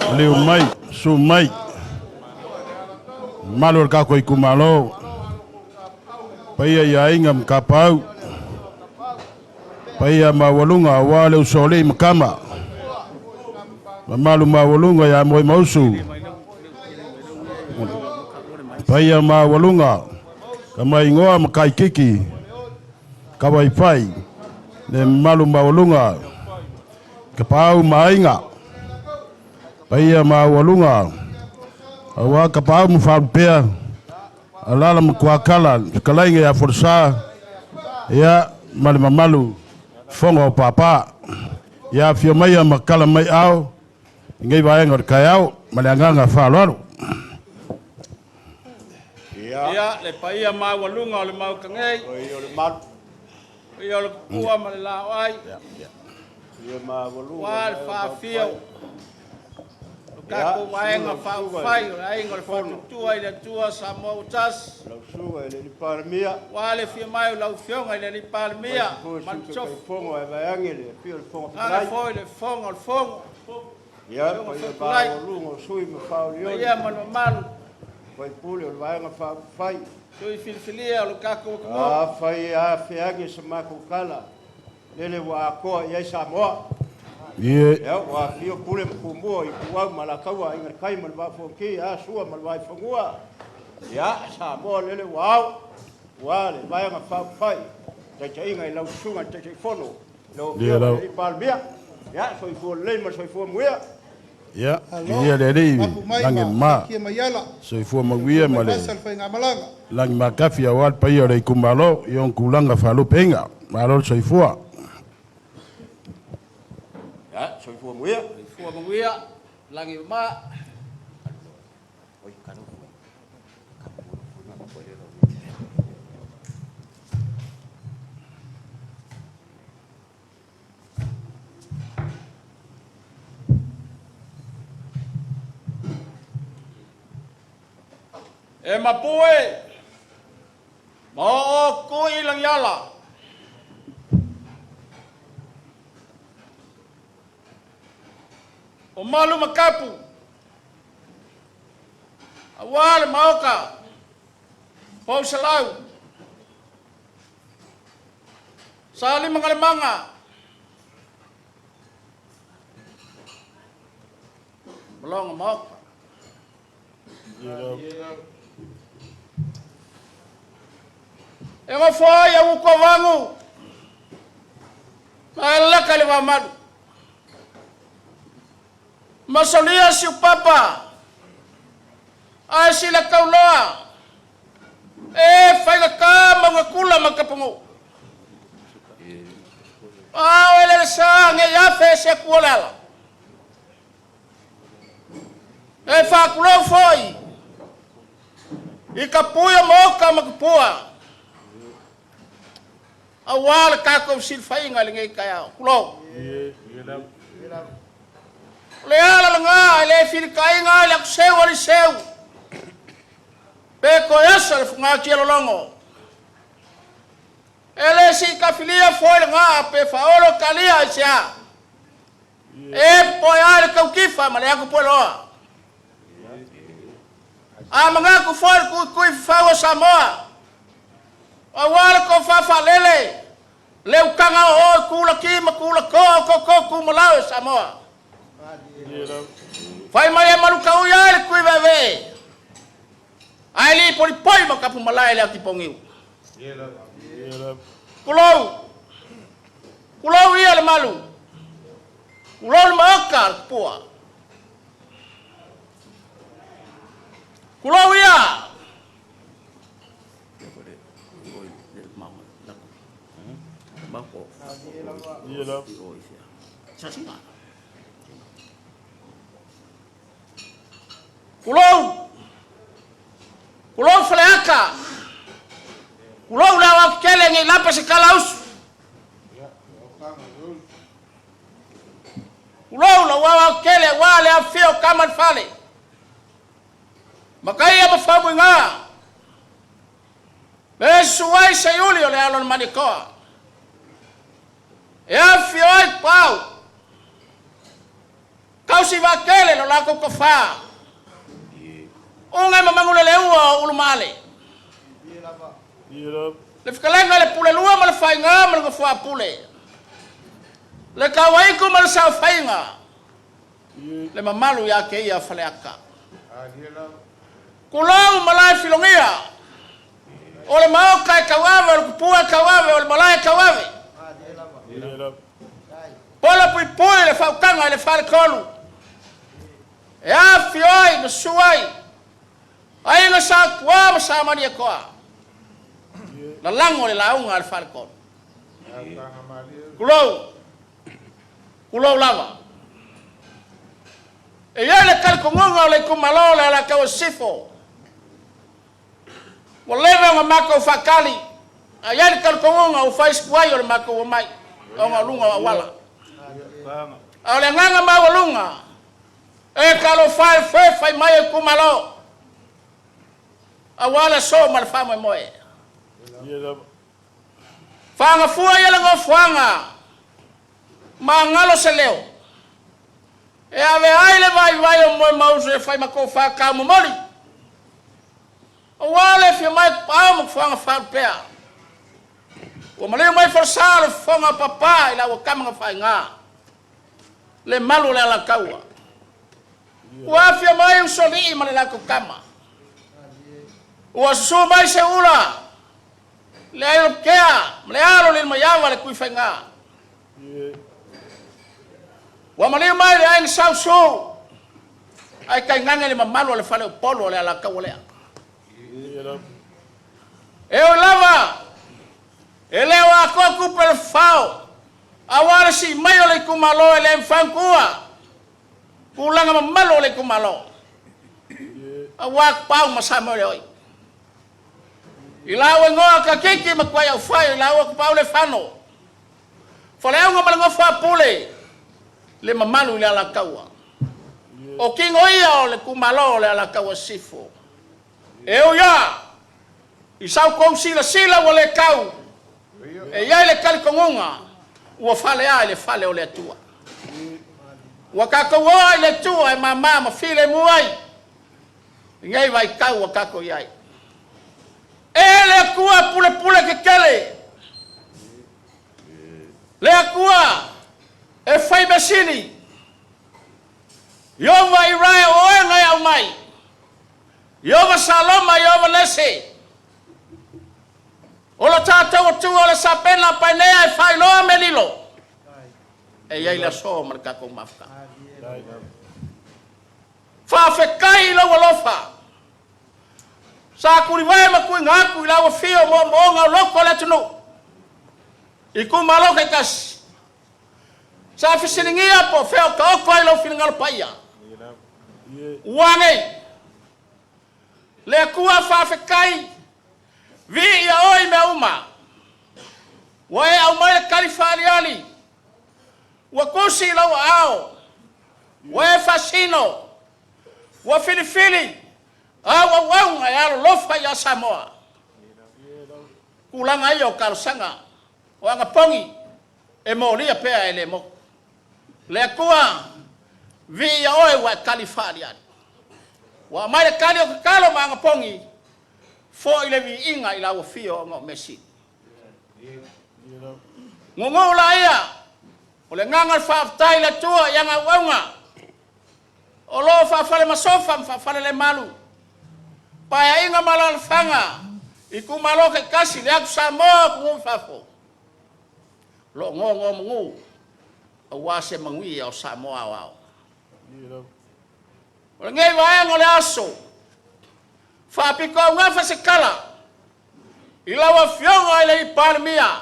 Maliu mai, susu mai mamalu o le tatou itumalo, paia i aiga ma tapaau, paia maualuga aua le usoalii ma tama, mamalu maualuga ia Moemausu, paia maualuga Tamaingoa ma Taitiki, Tawaifai, le mamalu maualuga Tapaau ma Aiga, paia maualuga aua Tapaau ma Faalupea, Alala ma Tuakala, fetalaiga ia Folasa, ia ma le mamalu fofoga o Papa. Ia afio maia ma tala mai ao i nei vaega o le taeao ma le agaga faaaloalo. Ia, le paia maualuga o le Maota nei, paia o le Tupua ma le Laoai, aua le faafia o lo tatou Vaega Faaupufai o le Aiga o le Faatuatua i le Atua Samoa ua Tasi, aua le afio mai o lau Afioga i le Palemia ma le Masiofo, tainane foi le Fofoga o le Fono, Afioga Fetalai, paia ma le mamalu, sui filifilia o le tatou atunuu. Afai afeage sa matou tala, lele ua atoa i ai Samoa. Ie. Ia, ua afio Pule ma Tumua, Ituau ma Alataua, Aiga i le Tai ma le Vaa o Fonoti, a Sua ma le Vaifanua. Ia, Samoa lele ua ao, ua le Vaega Faaupufai, taitaiga i lau Susuga i le Taitaifono, lau Ia Afioga i lau. le Alii Palemia. Ia, soifua lelei ma le soifua manuia. Ia, Malo, viia le Alii mapu mai lagi ma mama, fatia mai ala, soifua soifua manuia mai ma le vasa le faigamalaga. lagi matafi aua le paia o le itumalo i ona tulaga faalupeina. Malo le soifua. Ia, soifua manuia. Soifua manuia, lagi mama. E mapu e, ma oo kui langiala. O malu ma kapu, aua le maoka, pousalau, Salimangalemaga, Maloga Maoka. E nofo ai au utuavagu ma e laka i le vamalu. Masolia siupapa ae sila tauloa e faigata mauga ma kapago. Ao e lele sa nge afe se kuolala. E faakulou foi i ka pui o maoka ma kapua. Aua le tatou silafaiga i lenei taeao. Tulou. O le ala lena e le filitaiga ai le akuseu a Aliseu, pe toe asa le fugatia lologo. E le siitafilia foi lena pe faaolo talia i sea. E popoe ai le tautifa ma le atupueloa. A manatu foi le tuitui fafau o Samoa, aua le tofa faalele, le utaga oo i tulaki ma tulatoa o toto tumalau e Samoa. Fai mai e malutaui ai le tui veevee, ae lipolipoi ma tapumalae le atiponiu. Tulou, tulou ia le malu, tulou le maoka le tupua. Tulou ia. Tulou, tulou Faleata, tulou le aoaotetele nei lapa se talausu. Tulou lau aoaotetele aua le afifio o tama i le fale. Mataia ma Faumuiga, me susu ai Seiuli o le alo o le Manitoa. E afifio ai Pau. Fausi vaatele lo lakou tofā. Uga e ma Manuleleua o Ulumaale. Le fetalaiga i le Pulelua ma le Faaiga ma le Nofoa Pule. Le Tauaitu ma le Saofaiga. Le mamalu ia te ia Faleata. Tulou malae filogia. O le maota e tauave, o le tupua e tauave, o le malae e tauave. Pola puipui le faautaga i le faletolu e afifio ai ma susu ai Aiga Sa Tua ma Sa Malietoa, lalago le lauga a le faletolu. Tulou, tulou lava. E i ai le talitonuga o le itumalo o le Alataua Sisifo, Ua leva ona matou faatali, ae i ai le talitonuga ua fai si tuai o le matou omai ona o luga o auala. A o le agaga maualuga, e talofa e fe fai mai e itumalo, aua le aso ma le faamoemoe. Faagafua ia le nofoaga ma galo se leo e ave ai le vaivai o Moemausu e fai ma tofa taumomoli. Aua le afio mai Tapaau ma Tufuaga Faalupea, ua maliu mai folasa le fofoga o Papa i la ua tama na faaiga, le malu o le Alataua. Ua afio mai Usoalii ma le latou tama, ua susu mai Seuula, le Ailotea ma le alo o Lilomaiava le Tuifaiga. Ua maliu mai le aiga Sausu, ae tainane le mamalu o le faleupolu o le Alataua lea. E ui lava e le o atoa tupe o le fafao aua le sii mai o le itumalo e le mafai ona tuua tulaga mamalu o le itumalo aua Tapaau ma Samoeleoi. I lau igoa Kakiki ma Tuaiaufai i lau Tapaau Lefano, Faleauga ma le nofo a Pule, le mamalu i le Alataua. O tino ia o le itumalo o le Alataua Sisifo. E ui lava i sa outou silasila ua le tau, e i ai le talitonuga ua falea i le fale o le Atua. Ua tatou oa i le Atua e mama ma filemu ai i nei vaitau ua tatou i ai. E le Atua pulepule tetele, le Atua e fai mea sili, Iova Irae o oe na e aumai, Iova Saloma, Iova Nese, o lo tatou Atua o le Sapena Paenea e faailoa me lilo, e i ai le aso ma le tatou mafutaga. Faafetai i lou alofa. Sa tulivae ma tuuina atu i lau afio moomooga o loto o le atunuu, itumalo taitasi. Sa fesiligia po o fea o taoto ai lou finagalo paia. Ua nei, le Atua faafetai, viia oe i mea uma. Ua e aumai le tali faaaliali, ua tusi i lou aao, ua e faasino, ua filifili au auauna e alolofa ia Samoa. Tulaga ia o talosaga o agapogi e molia pea e le motu. Le Atua, viia oe ua e tali faaaliali. Ua aumai le tali o tatalo ma agapogi, foi le viiga i lau afio ona o measili. Guguu laia, o le agaga o le faafetai i le Atua i ana auauna o lo o faafalemasofa ma faafalelemalu paeaiga ma alaalafaga i itumalo taitasi i le atu Samoa atunuu i fafo, o lo o nonomanu aua se manuia o Samoa aoao. O lenei vaega o le aso, faapitoaugafa se tala i lau Afioga i le Palemia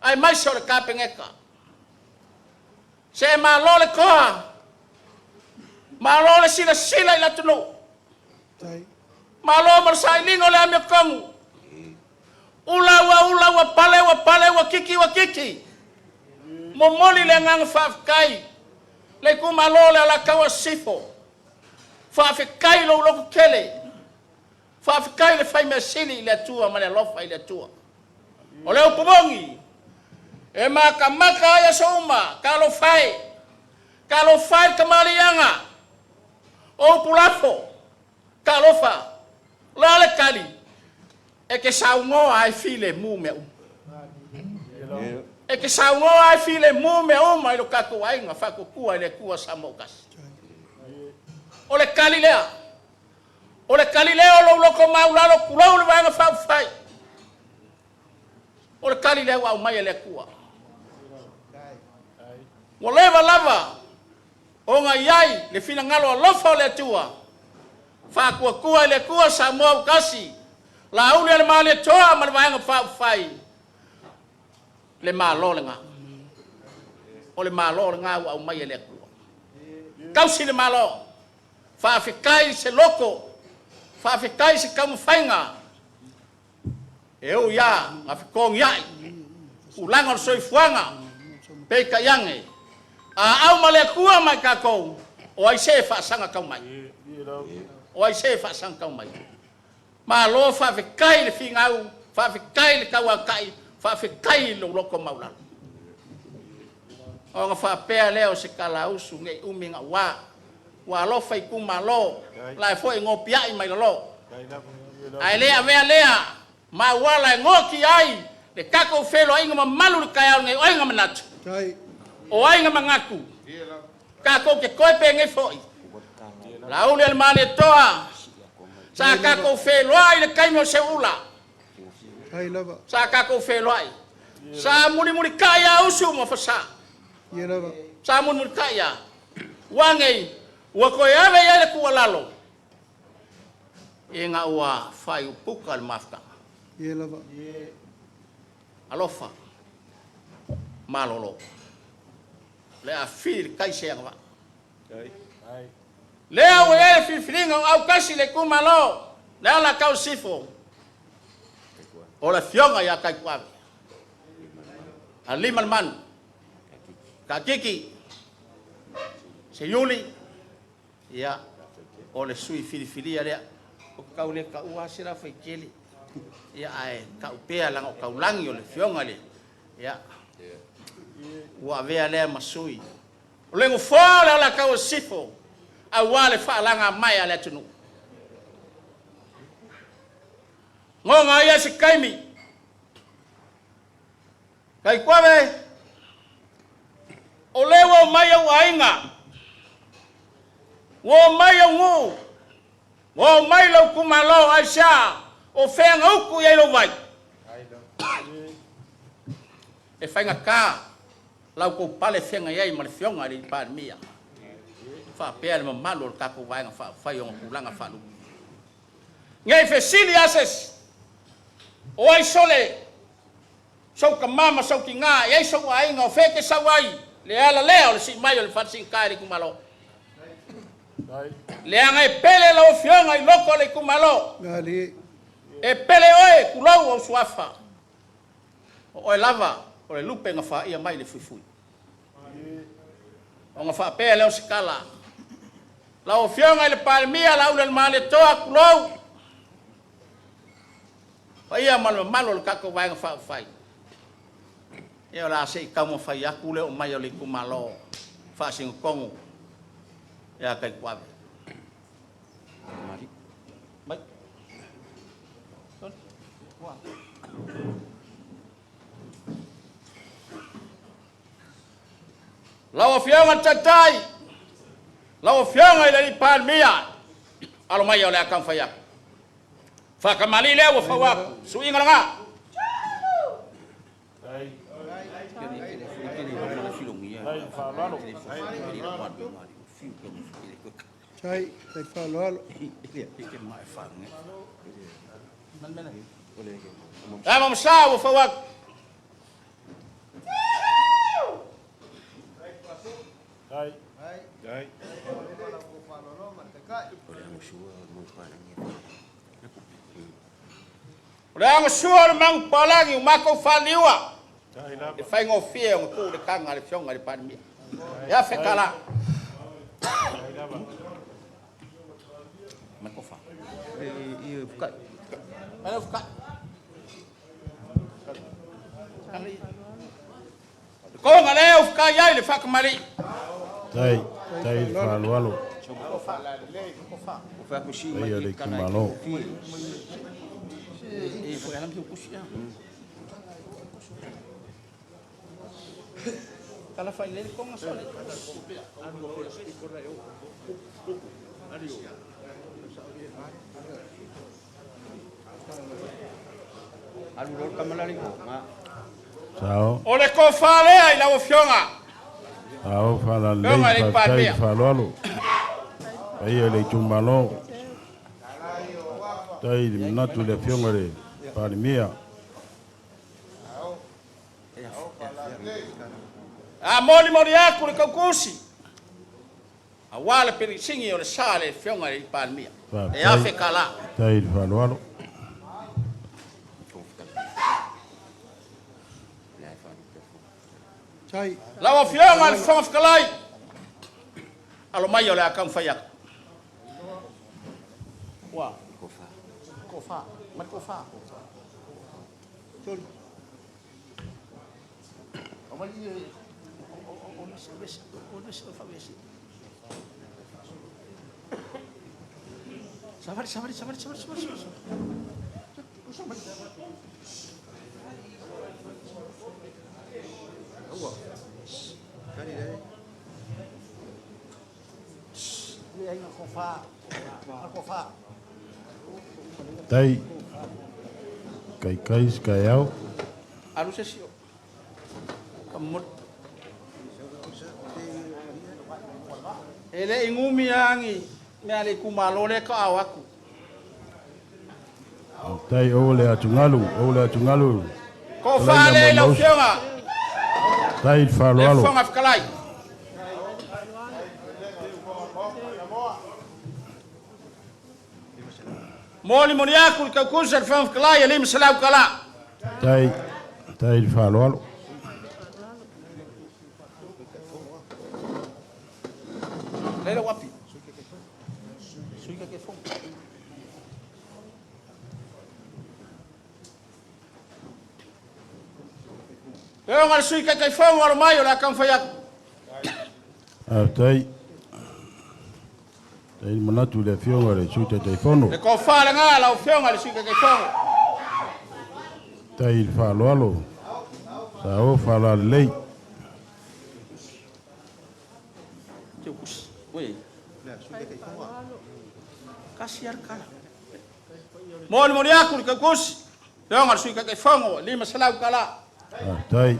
aemaise o le Kapeneta. Se malo le toa, malo le silasila i le atunuu, malo mo le sailiga o le amiotonu. Ula ua ula ua pale ua pale ua kiki ua kiki. Momoli le agaga faafetai le itumalo o le Alataua Sisifo. Faafetai lou loto tele. Faafetai le fai mea sili i le Atua ma le alofa i le Atua. O le upu moni, e matamata ai aso uma, talofa e! Talofa e i le tamaliiaga o upu lafo, talofa, o le a le tali? E te saunoa ai filemu mea uma. E te saunoa ai filemu mea uma i lo tatou aiga faatuatua i le Atua Samoa ua tasi. O le tali lea. O le tali lea o lou loto maualalo tulou le Vaega Faaupufai. O le tali lea ua aumai e le Atua. Ua leva lava ona i ai le finagalo alofa o le Atua, faatuatua i le Atua Samoa ua tasi, Laaulialemalietoa ma le Vaega Faaupufai, le Malo lena. O le Malo lena ua aumai e le Atua. Tausi le Malo, faafetai i se loto, faafetai i se taumafaiga, e ui lava na fetogiai tulaga o le soifuaga, peitai ane, a au ma le Atua ma i tatou, o ai se e faasaga tau mai? O ai se e faasaga tau mai? Malo faafetai i le finau, faafetai i le tauatai, faafetai i lou loto maualalo. Ona faapea lea o se talausu nei umi gaua, ua alofa itumalo, la e foi nopiai mai lalo. Ae le avea lea ma auala e noatia ai le tatou feiloaiga mamalu i le taeao nei o aiga manatu. O aiga manatu, tatou te toe penei foi. Laaulialemalietoa, sa tatou feiloai i le taimi o Seuula. Sa tatou feiloai. Sa mulimulitai a usu ma fasa. Sa mulimulitai a. Ua nei, ua toe ave i ai le tuualalo, ina ua faaiupuka le mafutaga. Alofa, malolo. Le a fili le tai se agavaa. Lea ua i ai le filifiliga o autasi le itumalo, le ala tau sifo, o le afioga ia Taituave. A lima le manu, Taatiki, Seiuli, ia, o le sui filifilia lea. Ou te tau le taua lava se la faitele, ia, ae tau pea leaga o taulagi o le afioga i le, ia, ua avea lea ma sui. O le nofoa o le Alataua Sisifo, aua le faalagamaea a le atunuu. Goga ai se taimi, Taituave, o lea ua omai au aiga, ua omai au nuu, ua omai lou itumalo, aisea? O fea na utu i ai lou vai? E faigata la outou pale feagai ai ma le Afioga i le Palemia, faapea le mamalu o le tatou Vaega Faaupufai i ona tulaga faalupe. Nei fesili lava se isi, o ai sole sou tama ma sou tina, e ai sou aiga, o fea e te sau ai, le ala lea o le sii mai o le falesigata i le itumalo. Leaga e pele lau afioga i loko o le itumalo. E pele oe, tulou ou suafa. O oe lava o le lupe na faia mai le fuifui. Ona faapea lea o se tala, lau Afioga i le Palemia, Laaulialemalietoa, tulou, paia ma le mamalu o le tatou Vaega Faaupufai. Ia o le a se i taumafai atu le oo mai o le itumalo faasinotonu ia Taituave. Mai. Lau Afioga i le Taitai, lau Afioga i le Palemia, alo mai o le a taumafai atu. Faakamalii lea ua fau atu, suiga lena. Lama ma sa ua fau atu. O le agasua o le manupapalagi ua matou faaliua e faigofie ona tuu le taga a le Afioga i le Palemia. E $1,000. Mai kofa. Mai fukai. Mai le fukai. Konga lea ufukai ai le faakamali'i. Tai, tai le faaaloalo. Paia le itumalo. Sao. O le tofa lea i lau Afioga. Sao faalalelei Afioga i le faafetai Palemia. le faaaloalo. Paia le itumalo. Tai le manatu i le Afioga i le Palemia. A molimoli atu le tautusi aua le penisini o le sa le Afioga i le Palemia. E Faafetai. afe kala. Tai le faaaloalo. Lau Afioga i le Fofoga Fetalai, alo mai o le a taumafai atu. Ua. Kofa. Ma le kofa. Savali, savali, savali, savali, savali, savali. Tai kaikai se kai ao. Alu se sio. Ka momoli. E le igumi agi mea le itumalo lea ka ao atu. Tai o le atugalu, o le atugalu. Tofa lea i lau Afioga Tai le le faaaloalo. Fofoga Fetalai. Molimoli atu le tautusi a le Fofoga Fetalai e 500 tala. Tai, tai le faaaloalo. Lele wapi. Sui ka ke fono. Pega le sui ka ke fono alo mai o le a taumafai atu. Tai. Tai le manatu i le Afioga i le Sui Taitaifono. Le tofa lena lau Afioga i le Sui Taitaifono. Tai le faaaloalo. Sao faalalelei. Teu kusi. Ui. Kasi ar kala. Moli moli aku le kusi. Pega le sui Taitaifono 500 tala. Tai.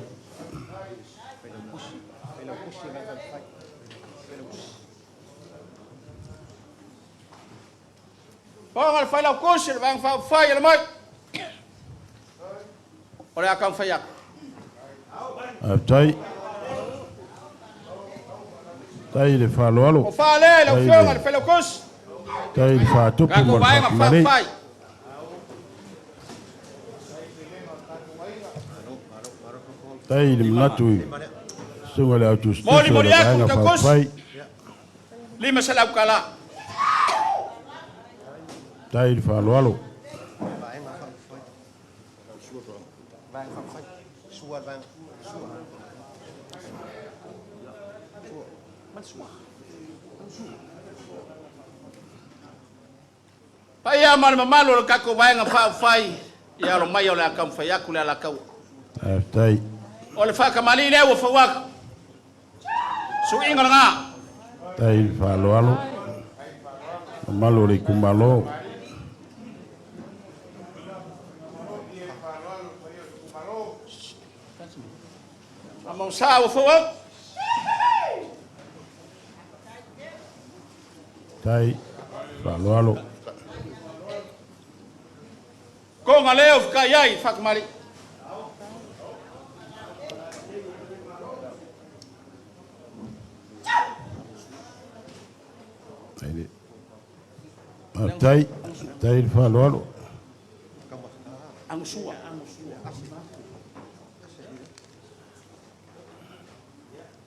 Pega le fai lau kusi le vang fa fai le mai. O le a taumafai atu. Tai. Tai le faaaloalo. Tofa lea i lau Afioga i le Failautusi. Tai le faatupu Tatou ma le Vaega faamalei. Faaupufai. Tai le manatu i susuga i le autusitusi o le Molimoli atu Vaega le tautusi. Faaupufai. 500 tala. Tai le faaaloalo. Paia ma le mamalu o le tatou Vaega Faaupufai, ia alo mai o le a taumafai atu le alataua. Tai. O le faakamali'i lea ua fau atu. Suiga lena. Tai le faaaloalo. Mamalu o le itumalo. Amausā ua fou atu. Tai faaaloalo. Koga lea o fekai ai faakamali'i. Tai le. Tai. Tai le faaaloalo. Agosua.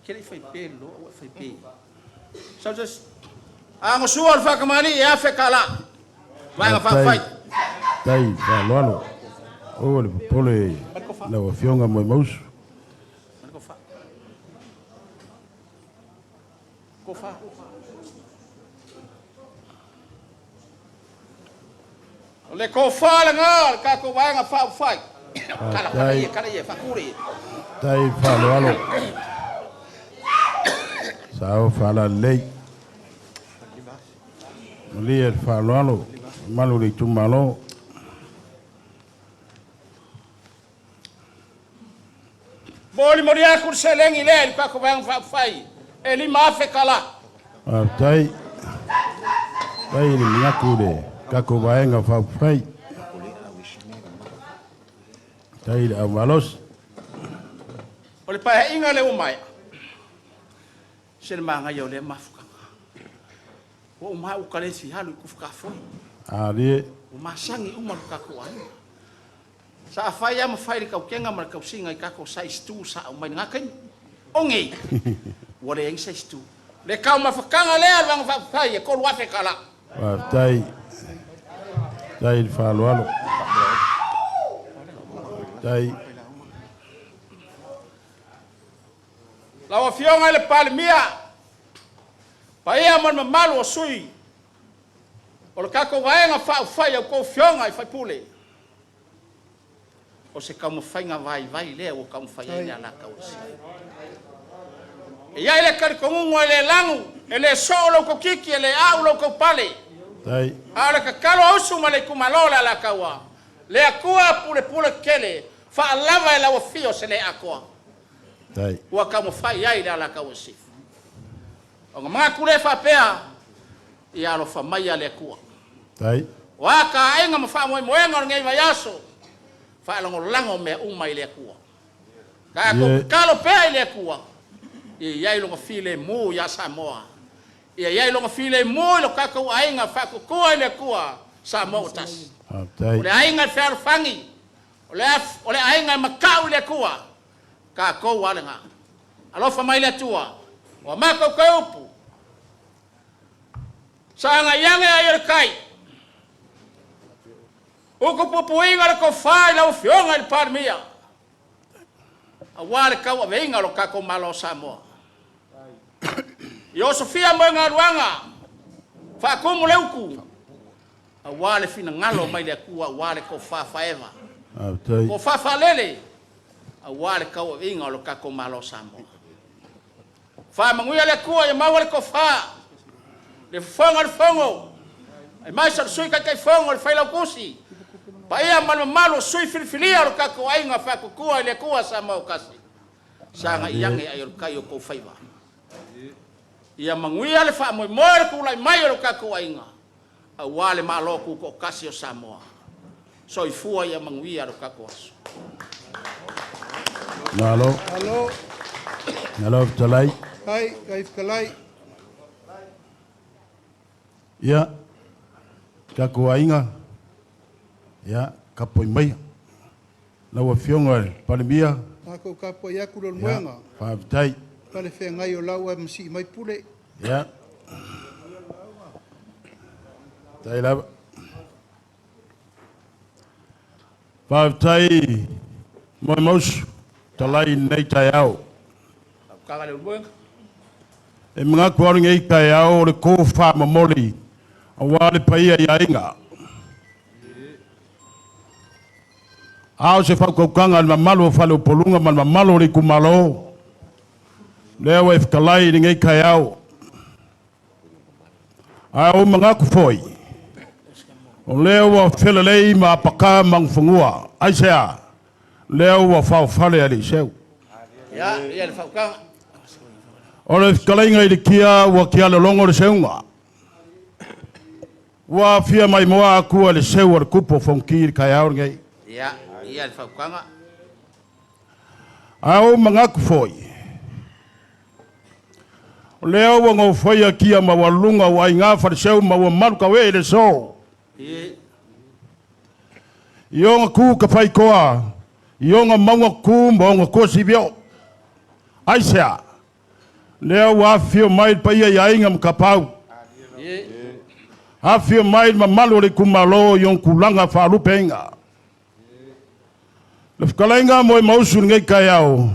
Ke le fai pe lo ua fai pe. Sau just Agosua le faakamali'i e afe kala. Vaega Faaupufai. Tai faaaloalo. O le popole lau Afioga Moemausu. O le tofa lena a le tatou Vaega Faaupufai. Tala, tala ia, tala ia, faatule ia. Tai faaaloalo. Sao faalalelei. Malie le faaaloalo, mamalu i le itumalo. Molimoli atu le seleni lea i le tatou Vaega Faaupufai e $5,000 tala. Faafetai. Faafetai i le manatu i le tatou Vaega Faaupufai. Faafetai i le au malosi. O le paeaiga lea ua maea, se le manaia o lea mafutaga. Ua uma au ta le fia alu i Tufutafoe. Alie. Ua masani uma lo tatou aiga. Sa fai lava ma fai le tautega ma le tausiga i tatou size 2 sa aumai i lena taimi. O nei, ua leai ni size 2. Le taumafataga lea a le Vaega Faaupufai e $3,000 tala. Faafetai. Faafetai i le faaaloalo. Faafetai. Lau Afioga i le Palemia, paia ma le mamalu o sui o le tatou Vaega Faaupufai a outou Afioga i sui usufono, o se taumafaiga vaivai lea ua taumafai ai le Alataua i Sisifo. E i ai le talitonuga e le lanu, e le soo lo outou titi, e le au lo outou pale. A o le tatalo a usu ma le itumalo o le Alataua, le Atua pulepule tetele, faalava e lau afio se le atoa. Ua taumafai ai le Alataua i Sisifo. Ona manatu lea faapea, ia alofa maia le Atua. O a taaiga ma faamoemoega o lenei vaiaso, faalagolago mea uma i le Atua. Tatou tatalo pea i le Atua, ia i ai Lona filemu ia Samoa, ia i ai Lona filemu i lo tatou aiga faatuatua i le Atua, Samoa ua tasi. O le aiga e fealofani, o le aiga e matau i le Atua, tatou lava lena. Alofa mai le Atua, ua matou toe upu, sagai ane ai o le tai, utupupuina le tofa i lau Afioga i le Palemia, aua le tauaveina o lo tatou Malo o Samoa. Ia osofia moegaluaga, faatumu le utu, aua le finagalo mai le Atua, aua le tofa faaeva, tofa faalele, aua le tauaveina o lo tatou Malo o Samoa. Faamanuia le Atua ia maua le tofa, le fofoga o le Fono, aemaise o le Sui Taitaifono, le Failautusi, paia ma le mamalu o sui filifilia o lo tatou aiga faatuatua i le Atua Samoa ua tasi. Sagai ane ai o le tai o tou faiva. Ia manuia le faamoemoe o le tulai mai o lo tatou aiga, aua le Malo Tutoatasi o Samoa. Soifua ia manuia lo tatou aso. Malo. Malo. Malo fetalai. Tai, tai fetalai. Ia, tatou aiga, ia, tapuai maia. Lau Afioga i le Palemia. Matou tapuai atu le Ia, Leulumoega. faafetai. Pale feagai o lau ae masii mai pule. Ia. Tai lava. Faafetai Moemausu, talai i lenei taeao. Taukaga Leulumoega. E manatu au lenei taeao o le tofa momoli aua le paia i aiga. A o se faautautaga i le mamalu o Faleupoluga ma le mamalu o le itumalo, lea ua e fetalai i lenei taeao. Ae ua ou manatu foi, o lea ua felelei ma apaka manufanua. Aisea? Lea ua faofale Aliiseu. Ia, ia le faautaga. O le fetalaiga i le kia ua kialologo le seuga. Ua afia maimoa atua i le seu a le tupu o Fonoti i le taeao lenei. Ia, ia le faautaga. Ae ua ou manatu foi, o lea ua nofoia kia maualuluga ua aiga faleseu ma ua malu taue i le aso. I ona tu tafaitoa, i ona mauga tutu ma ona tuasivi oo. Aisea? Lea ua afifio mai le paia i aiga ma tapaau. Afifio mai le mamalu o le itumalo i ona tulaga faalupeina. Le fetalaiga Moemausu i lenei taeao,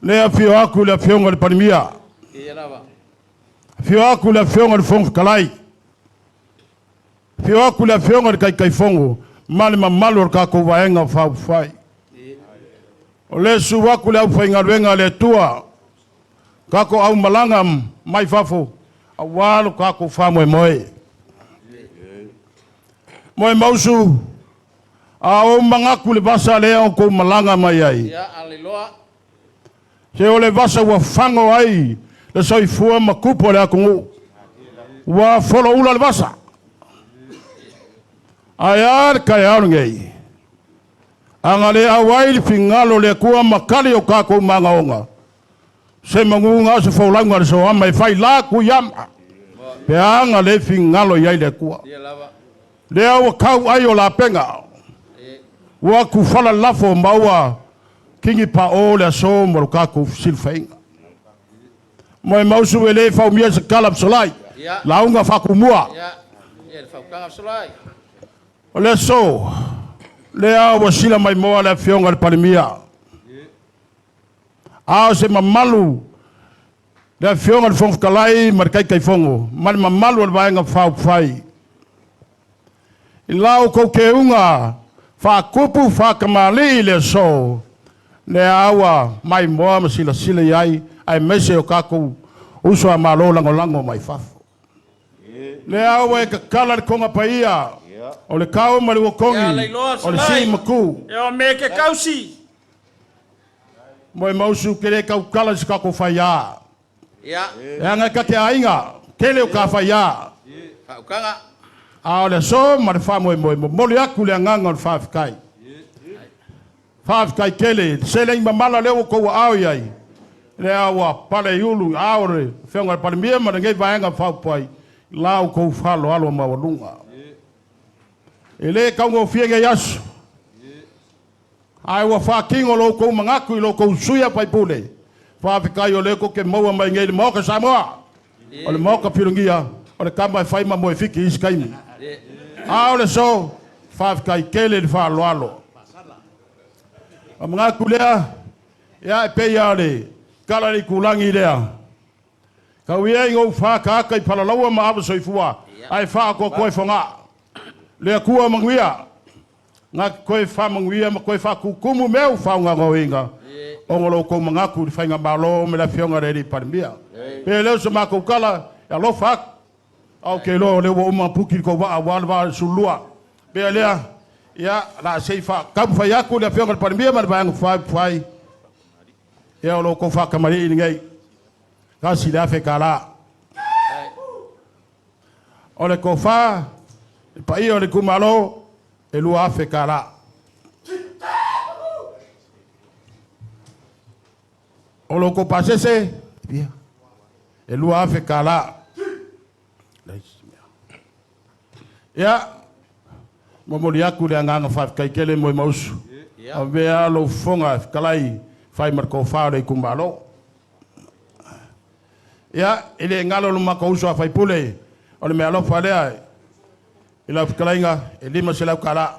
lea afio atu i le Afioga i le Palemia, afio atu i le Afioga i le Fofoga Fetalai. Afio atu le Afioga i le Taitaifono ma le mamalu o le tatou Vaega Faaupufai. O le susu atu le aufaigaluega a le Atua, tatou aumalaga mai fafo aua lo tatou faamoemoe. Moemausu, a ou manatu i le vasa lea o tou malaga mai ai, Ia, alailoa. se o le vasa ua fago ai le soifua ma tupu o le atunuu, ua foloula le vasa. Ae a le taeao lenei? Aga le auai le figalo o le Atua ma tali o tatou magaoga, se manuga o se folauga a le soama e fai la tuiama, pe aga le figalo i ai le Atua. Ia lava. Lea ua tau ai o lapega, ua tufala lafo ma ua kigi pao le aso mo lo tatou fesilafaiga. Moemausu e le faumia se tala fesolai, Ia. lauga faatumua. Ia, ia le faukaga fesolai. O le aso, lea ua sila mai moa le Afioga i le Palemia. A o se mamalu le Afioga i le Fofoga Fetalai ma le Taitaifono ma le mamalu o le Vaega Faaupufai. I la outou keuga faatupu faatamalii i le aso, lea ua maimoa ma silasila i ai, aemaise o tatou uso a Malo lagolago mai fafo. Lea ua e tatala le toga paia o le kao ma le Ia, uakogi lailoa o le fesolai. sii matu. E o me ke kausi. Moemausu ke le tautala i se tatou faiā. Ia, E aga e ka te aiga, tele o ka faiā. faukaga. A o le aso ma le faamoemoe, momoli atu le agaga o le faafetai. Faafetai tele, le seleni mamala lea ua outou aao i ai, lea ua pale i ulu i aao o le Afioga i le Palemia ma lenei Vaega Faaupufai, i la outou faaaloalo maualuga. E le taugofie nei aso, ae ua faatino lo outou manatu i lo outou sui usufono. Faafetai o lea tou te maua mai nei i le Maota Samoa. O le Maota Pilogia, o le tama e fai ma moefiti i isi taimi. A o le aso, faafetai tele i le faaaloalo. O manatu lea, ia e pei lava o le tala i le itulagi lea. Tau ia ina ou whākāka i Palalaua ma Ava Soifua, ae whaakoakoa i Fogaa. Le Atua manuia, na te toe faamanuia ma toe faatutumu mea ua faagaogoina, ona o lo outou manatu i le faigamalo ma le Afioga i le Alii Palemia. Pe le o se matou tala, e alofa atu, ae ou te iloa o lea ua uma ona puki le tou vaa aua le vaa o le Sulua. Pea lea, ia, o le a se i taumafai atu le Afioga i le Palemia ma le Vaega Faaupufai, ia o lo outou faatamalii lenei, $1,000. O le tofa, le paia o le itumalo, e $2,000. O lo outou pasese, e $2,000. Ia, momoli atu le agaga faafetai tele Moemausu. Avea lou fofoga fetalai fai ma le tofa o le itumalo. Ia, e le galo lo matou uso a faipule, o le meaalofa lea i lau fetalaiga e $500.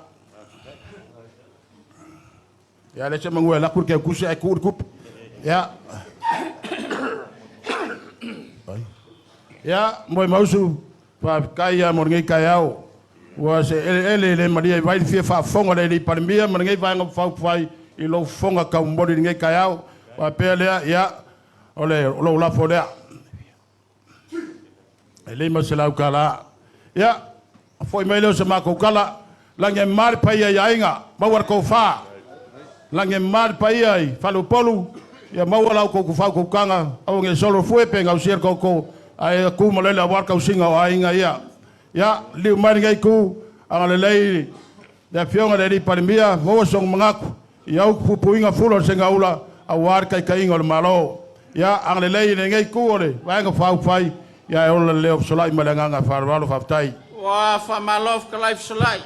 Ia, le se manu e laku le keukusi ae tuu le tupe. Ia. Ia, Moemausu, faafetai ia mo lenei taeao. Ua se eleele le malia i vai le fia faafofoga le Alii Palemia ma lenei Vaega Faaupufai i lou fofoga taumoli i lenei taeao. Faapea lea, ia, o le lou lafo lea. E $500. Ia, foi mai lea o se matou tala, lagi e mama le paia i aiga, maua le tofa. Lagi e mama le paia i Faleupolu, ia maua la outou faautautaga, aua ne i solo fue pe gausia le toto, ae tu ma lele aua le tausiga o aiga ia. Ia, liliu mai lenei itu, agalelei le Afioga i le Alii Palemia, maua sona manatu i au puipuiga fula o le segaula aua le taitaiga o le Malo. Ia, agalelei i lenei itu o le Vaega Faaupufai, ia e ola le leo fesolai ma le agaga faaaloalo. Faafetai. Ua faamalo fetalai fesolai.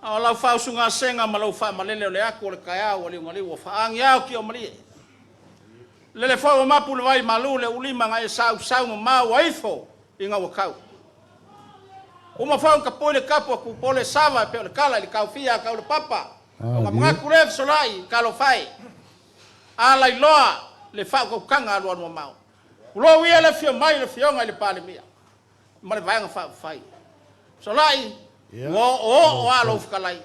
A o lau faausugasega ma lou faamalele o le atu o le taeao ua liugaliu ua faagi ao ki o malie. Lele foi ua mapu le vai malu le ulima na e sausau ma mau ua ifo i gaua kau. Uma foi ona tapui le tapu a Tupole Sava e pei o le tala i le taofia a Taulapapa. O ka manatu lea fesolai talofa e. A lailoa le faautautaga alualu mamao. Tulou ia le afio mai o le Afioga i le Palemia. ma le Vaega Faaupufai. Fesolai, ua oooo lava lou fetalai.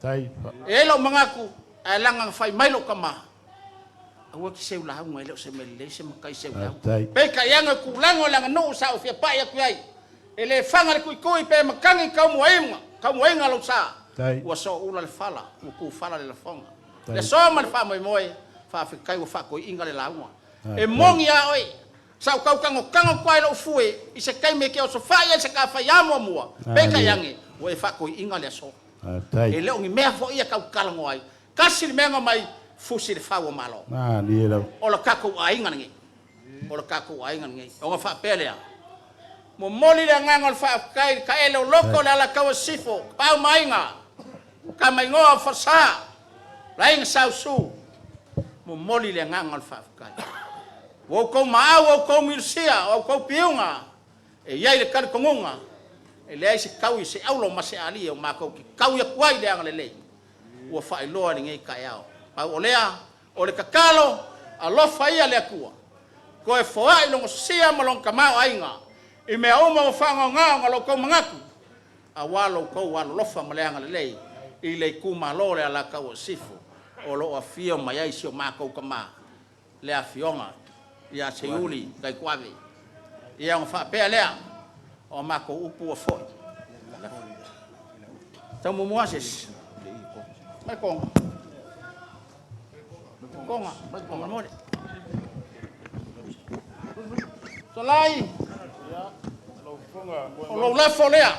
E i ai lou manatu, ae leaga na fai mai lou tama, aua e te seu lauga e le o se mea lelei se matai seu lauga. Peitai ane o le tulaga o le aganuu sa ou fia pai atu i ai, e le faga le tuitui pe matagi taumuaina lou sa, ua sooula le fala, ua tufala le lafoga. Le aso ma le faamoemoe, faafetai ua faatoeaina le lauga. E moni a oe, Sa ou tau tagotago atu lava i lou fue i se taimi e te osofai ai se tafaiā muamua, peitai ane, ua e faatoiina le aso. E le o ni mea foi ia tatou te talanoa ai. Tasi le mea na omai, fusi le fau o Malo. O le tatou aiga lenei. O le tatou aiga lenei. Ona faapea lea, momoli le agaga o le faafetai i le taele o loto o le Alataua Sisifo, Tapaau ma Aiga, Tama Igoa o Falesa, le Aiga Sa Usu, momoli le agaga o le faafetai. Ua outou maau, ua outou milusia, ua outou piuga, e i ai le talitonuga, e leai se taui, se auro ma se alia matou te taui atu ai le agalelei ua faailoa i lenei taeao. Pau o lea, o le tatalo, alofa ia le Atua, toe foai lona sosia ma lona tamaoaiga i mea uma ua faagaoga ona lo outou manatu, aua lo outou alolofa ma le agalelei i le itumalo o le Alataua i Sisifo o lo o afio mai ai si o matou tama le Afioga ia Seiuli Taituave. Ia ona faapea lea, o a matou upu ua foi. Tau muamua se isi. Mai konga. Konga, faamolemole. Tolai, o lou lafo lea,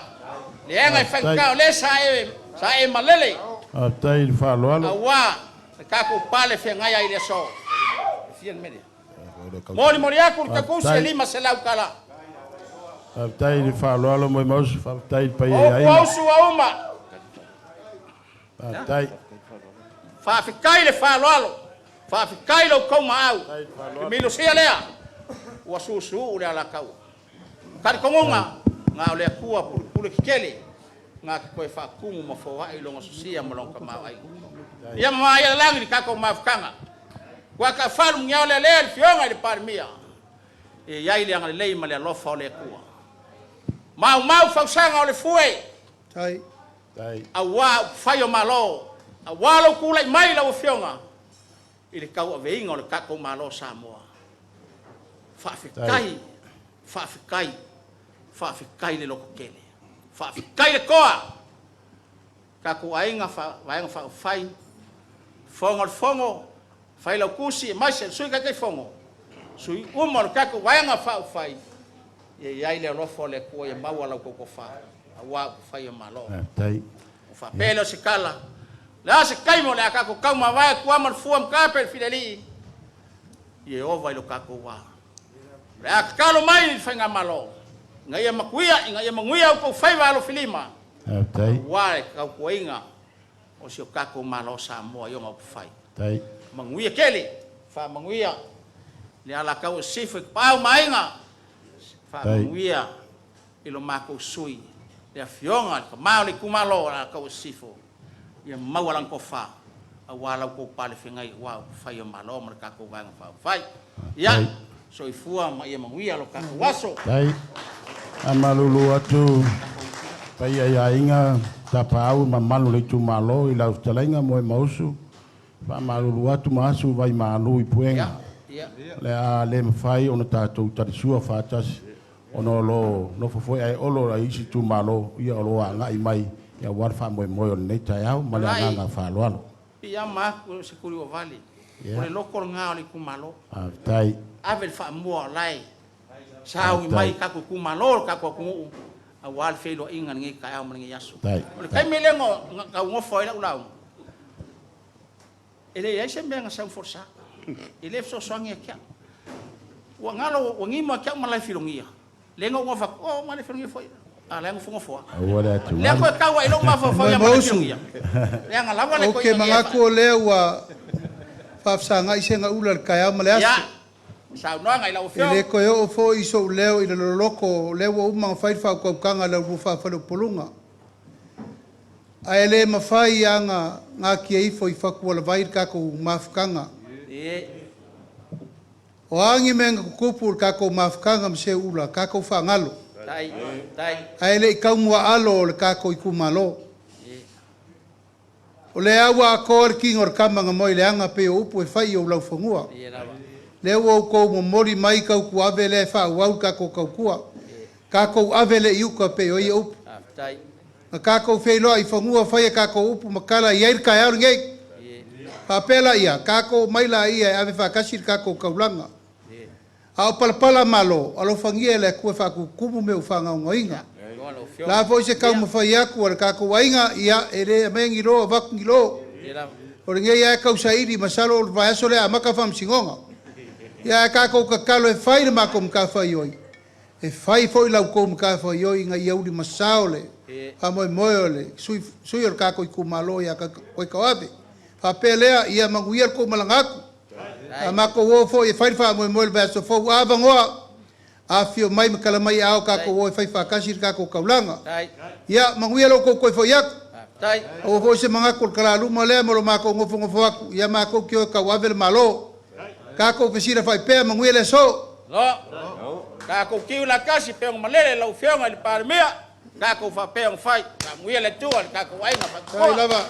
leaga e faigata o lea sa e malele. Faafetai i le faaaloalo. Aua le tatou pale feagai ai i le aso. E fia le mea lea? Molimoli atu le tapusi e $500. Faafetai i le faaaloalo Moemausu, faafetai i le paia O i upu aiga. a usu ua uma. Faafetai. Faafetai le faaaloalo, faafetai lo outou maau. Le milosia lea ua susu'u le alataua. Talitonuga na o le Atua pulepule tetele na te toe faatumu ma foai lona sosia ma lona tamaoaiga. Ia mamaia le lagi i le tatou mafutaga. Ua taafalu muniao lealea i le Afioga i le Palemia. E i ai le agalelei ma le alofa o le Atua. Maumau fausaga o le fue. Tai. Aua upufai o Malo, aua lou tulai mai lau Afioga i le tauaveina o le tatou Malo o Samoa. Faafetai, faafetai, faafetai le lototele. Faafetai le toa. Tatou aiga Vaega Faaupufai, Fofoga o le Fono, Failautusi aemaise le Sui Taitaifono, sui uma o le tatou Vaega Faaupufai, ia i ai le alofa o le Atua ia maua la outou tofa aua upufai o Malo. Faafetai. Ona faapea lea o se tala, o le a se taimi o le a tatou taumavae atu ma le fua ma tape le filialii, Ieova i lo tatou va. O le a tatalo mai i le Faigamalo ina ia manuia, ina ia manuia outou faiva alofilima, Faafetai. aua le tautuaina o si o tatou Malo o Samoa i ona upufai. Tai. Manuia tele, faamanuia le Alataua i Sisifo i Tapaau ma Aiga, faamanuia i lo matou sui le Afioga i le Tama o le itumalo o le Alataua i Sisifo, ia maua lana tofa aua la outou palefeagai aua upufai o Malo ma le tatou Vaega Faaupufai. Ia, soifua ma ia manuia lo tatou aso. Tai. Faamalulu atu paia i aiga, tapaau ma mamalu o le itumalo i lau fetalaiga Moemausu. Faamalulu atu ma asu vai malu i puega. O le a le mafai ona tatou talisua faatasi ona o lo nofo foi ae olo i isi itumalo ia o lo o agai mai aua le faamoemoe o lenei taeao ma le Tulai. agaga faaaloalo. Piiama atu se tuli ua vale. O le loto lena o le itumalo. Faafetai. Ave le faamua o lae sauni mai tatou itumalo le tatou atunuu aua le feiloaiga i lenei taeao ma lenei aso. Tai. O le taimi lea na taugofo ai lau lauga, e leai se mea na sau folasa. E le fesoasoani ia te au. Ua galo ua nimo ia te au malae filogia. Le na ou nofo atu, oh malae filogia foi. A la e nofonofo lava. Aua le atu. Lea koe tau ai lou mafaufau ia malae Moemausu. filogia. Leaga lava le Ou te koina ia manatu o lea ua faafesagai se ula i le taeao ma le aso. Ia, saunoaga i lau E afioga. le toe oo foi so'u leo i le loloko o lea ua uma ona fai le faautautaga i le aulua faafaleupoluga. Ae le mafai aga gatia ifo i fatualavai le tatou mafutaga. O a ni mea na tutupu i le tatou mafutaga ma seuula, tatou faagalo. Ae le i taumuaalo o le tatou itumalo. O lea ua atoa le tino o le tama na moe i le aga pei o upu e fai i ou laufanua. Lea ua outou momoli mai tautuave lea e faaauau le tatou tautua. Tatou ave lea i uta pei o ia upu. Na tatou feiloai i fanua fai a tatou upu ma tala e i ai le taeao lenei. Faapea laia, tatou omai laia e ave faatasi le tatou taulaga. A o palapalamalo, alofagia e le Atua e faatutumu mea ua faagaogoina. O le a foi se taumafai atu a le tatou aiga, ia e le aumaia ni lo avatu ni lo. O lenei lava e tausaili, masalo o le vaiaso lea e amata faamasinoga. Ia ae tatou tatalo e fai le matou matafaioi, e fai foi la outou matafaioi ina ia ulimasao le faamoemoe o le sui usufono o le tatou itumalo ia Koikauave. Faapea lea, ia manuia le tou malaga atu. A matou o foi e fai le faamoemoe i le vaiaso fou, a avanoa, afifio mai ma tala mai aao tatou o e fai faatasi le tatou taulaga. Ia manuia lo outou toe foi atu. Aua foi se manatu o le talaluma lea ma lo matou nofonofo atu, ia matou te o e tauave le Malo. Tatou fesilafai pea, manuia le aso. Lo. Tatou tiu la tasi pe o malele lau Afioga i le Palemia. Tatou faapea ona fai. Faamanuia le Atua i le tatou aiga Tai faatutoa. Lava.